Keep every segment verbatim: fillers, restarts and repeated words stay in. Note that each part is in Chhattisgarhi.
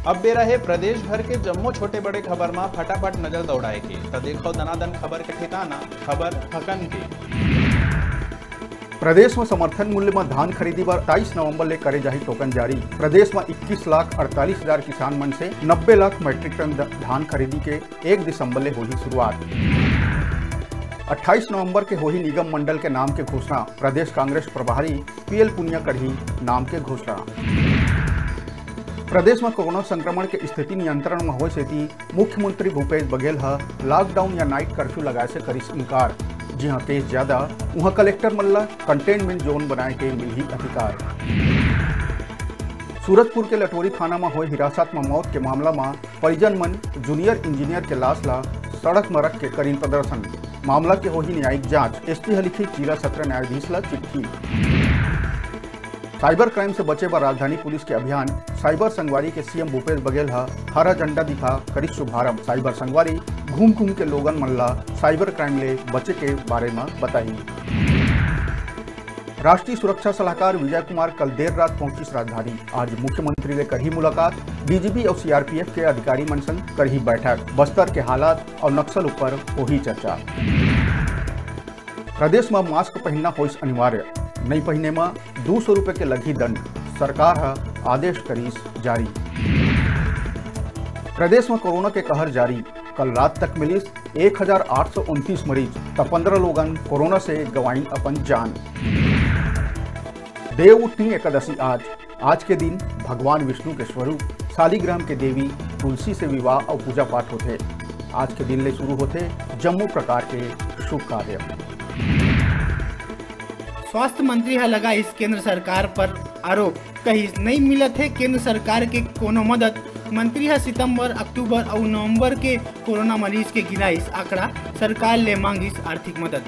अब बेरा हे प्रदेश भर के जम्मो छोटे बड़े खबर मा फटाफट नजर दौड़ाए के। त देखो दनादन खबर के ठिकाना, खबर हकन के। प्रदेश में समर्थन मूल्य में धान खरीदी बर अट्ठाईस नवंबर ले करे जाही टोकन जारी। प्रदेश में इक्कीस लाख अड़तालीस हजार किसान मन से नब्बे लाख मीट्रिक टन द-, धान खरीदी के एक दिसंबर ले होही शुरुआत। अट्ठाईस नवंबर के होही निगम मंडल के नाम के घोषणा। प्रदेश कांग्रेस प्रभारी पीएल पुनिया करही नाम के घोषणा। प्रदेश में कोरोना संक्रमण के स्थिति नियंत्रण में होए सेती मुख्यमंत्री भूपेश बघेल ह लॉकडाउन या नाइट कर्फ्यू लगाए से करिस इनकार। जिहां केस ज्यादा, उहां कलेक्टर मन ल कंटेनमेंट जोन बनाए के मिलही अधिकार। सूरजपुर के लटोरी थाना म होए हिरासत म मौत के मामला म परिजन मन जूनियर इंजीनियर के लाश ल सड़क म रख के करिन प्रदर्शन। मामला के होही न्यायिक जांच, एसपी ह लिखी जिला सत्र न्यायाधीश ल चिट्ठी। साइबर क्राइम से बचे बर राजधानी पुलिस के अभियान, साइबर संगवारी के सीएम भूपेश बघेल ह हरा झंडा दिखा करिस शुभारंभ। साइबर संगवारी घूम घूम के लोगन मन ला साइबर क्राइम ले बचे के बारे म बताही। राष्ट्रीय सुरक्षा सलाहकार विजय कुमार कल देर रात पहुंचिस राजधानी। आज मुख्यमंत्री ले करही मुलाकात, डीजीपी अउ सीआरपीएफ के अधिकारी मन संग करही बैठक। बस्तर के हालात अउ नक्सल ऊपर होही चर्चा। प्रदेश म मास्क पहिनना होइस अनिवार्य, नइ पहिने म दू सौ रुपये के लगही दंड, सरकार ह आदेश करिस जारी। प्रदेश म कोरोना के कहर जारी, कल रात तक मिलिस एक हजार आठ सौ उनतीस मरीज, त पंद्रह लोगन कोरोना से गंवाइन अपन जान। देवउठनी एकादशी आज, आज के दिन भगवान विष्णु के स्वरूप शालिग्राम के देवी तुलसी से विवाह अउ पूजा पाठ होथे। आज के दिन ले शुरू होथे जम्मो प्रकार के शुभ कार्य। स्वास्थ्य मंत्री ह लगाइस केंद्र सरकार पर आरोप, कहिस नइ मिलत हे केंद्र सरकार के कोनो मदद। मंत्री ह सितंबर, अक्टूबर अउ नवंबर के कोरोना मरीज के गिनाइस आंकड़ा, सरकार ले मांगिस आर्थिक मदद।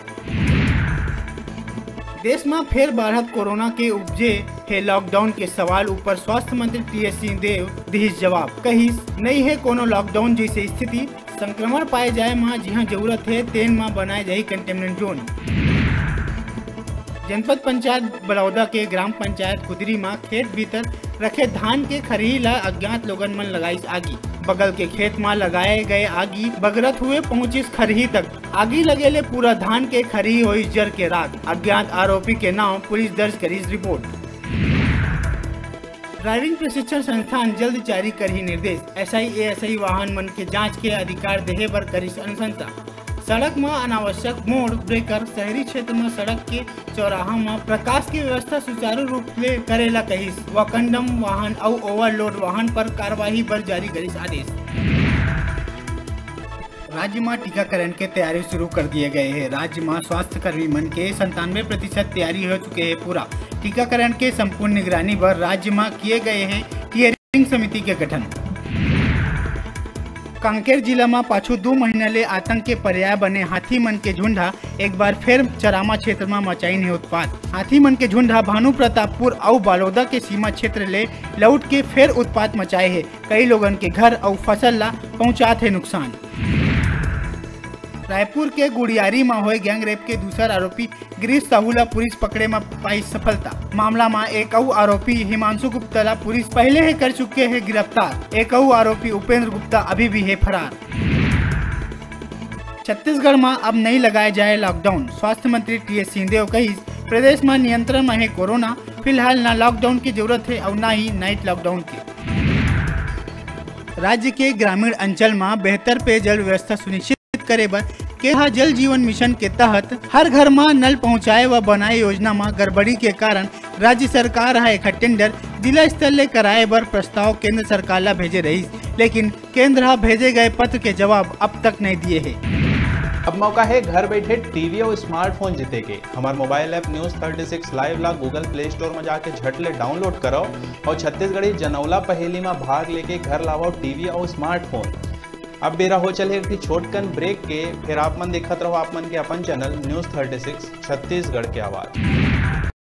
देश म फेर बाढ़त कोरोना के उपजे हे लॉकडाउन के सवाल ऊपर स्वास्थ्य मंत्री टीएस सिंहदेव दिहिस जवाब, कहिस नइ हे कोनो लॉकडाउन जइसे स्थिति, संक्रमण पाए जाए म जिहां जरूरत हे तेन म बनाए जाही कंटेनमेंट जोन। जनपद पंचायत बलौदा के ग्राम पंचायत कुदरी म खेत भीतर रखे धान के खरही ल अज्ञात लोगन मन लगाइस आगी। बगल के खेत म लगाए गए आगी बगरत हुए पहुंचिस खरही तक। आगी लगे ले पूरा धान के खरही होइस जर के राख। अज्ञात आरोपी के नाम पुलिस दर्ज करिस रिपोर्ट। ड्राइविंग प्रशिक्षण संस्थान जल्द जारी करही निर्देश। एसआई, एएसआई वाहन मन के जांच के अधिकार देहे बर करिस अनुशंसा। सड़क म अनावश्यक मोड़, ब्रेकर, शहरी क्षेत्र म सड़क के चौराहा म प्रकाश के व्यवस्था सुचारू रूप ले करे ला कहिस व कंडम वाहन अउ ओवरलोड वाहन पर कार्रवाई बर जारी करिस आदेश। राज्य म टीकाकरण के तैयारी शुरू कर दिए गए हे। राज्य म स्वास्थ्य कर्मी मन के संतानवे प्रतिशत तैयारी हो चुके हे पूरा। टीकाकरण के संपूर्ण निगरानी बर राज्य म किए गए हे टीयरिंग समिति के गठन। कांकेर जिला म पाछू दू महीना ले आतंक के पर्याय बने हाथी मन के झुंड ह एक बार फेर चरामा क्षेत्र म मचाइन हे उत्पात। हाथी मन के झुंड ह भानु प्रतापपुर अउ बालोदा के सीमा क्षेत्र ले लौट के फेर उत्पात मचाए हे। कई लोगन के घर अउ फसल ला पहुंचात हे नुकसान। रायपुर के गुड़ियारी म होए गैंगरेप के दूसर आरोपी गिरीश साहू ला पुलिस पकड़े म पाइस सफलता। मामला म एक अउ आरोपी हिमांशु गुप्ता ला पुलिस पहले ही कर चुके हे गिरफ्तार। एक अउ आरोपी उपेंद्र गुप्ता अभी भी हे फरार। छत्तीसगढ़ म अब नइ लगाए जाए लॉकडाउन। स्वास्थ्य मंत्री टीएस सिंहदेव कहिस, प्रदेश म नियंत्रण म हे कोरोना, फिलहाल न लॉकडाउन के जरूरत हे अउ न ही नाइट लॉकडाउन के। राज्य के ग्रामीण अंचल म बेहतर पेयजल व्यवस्था सुनिश्चित करे बर केंद्र ह जल जीवन मिशन के तहत हर घर म नल पहुंचाए व बनाए योजना म गड़बड़ी के कारण राज्य सरकार ह एखर टेंडर जिला स्तर ले कराए बर प्रस्ताव केंद्र सरकार ल भेजे रहिस, लेकिन केंद्र ह भेजे गए पत्र के जवाब अब तक नइ दिए हे। अब मौका हे घर बैठे टीवी अउ स्मार्टफोन जीते के। हमर mobile app news thirty six live ला Google प्ले स्टोर म जाके झट ले डाउनलोड करव अउ छत्तीसगढ़ी जनौला पहेली म भाग लेके घर लावव टीवी अउ स्मार्टफोन। अब बेरा हो चले एक ठी छोटकन ब्रेक के, फिर आप मन देखत रहो आप मन के अपन channel news thirty six Chhattisgarh के आवाज़।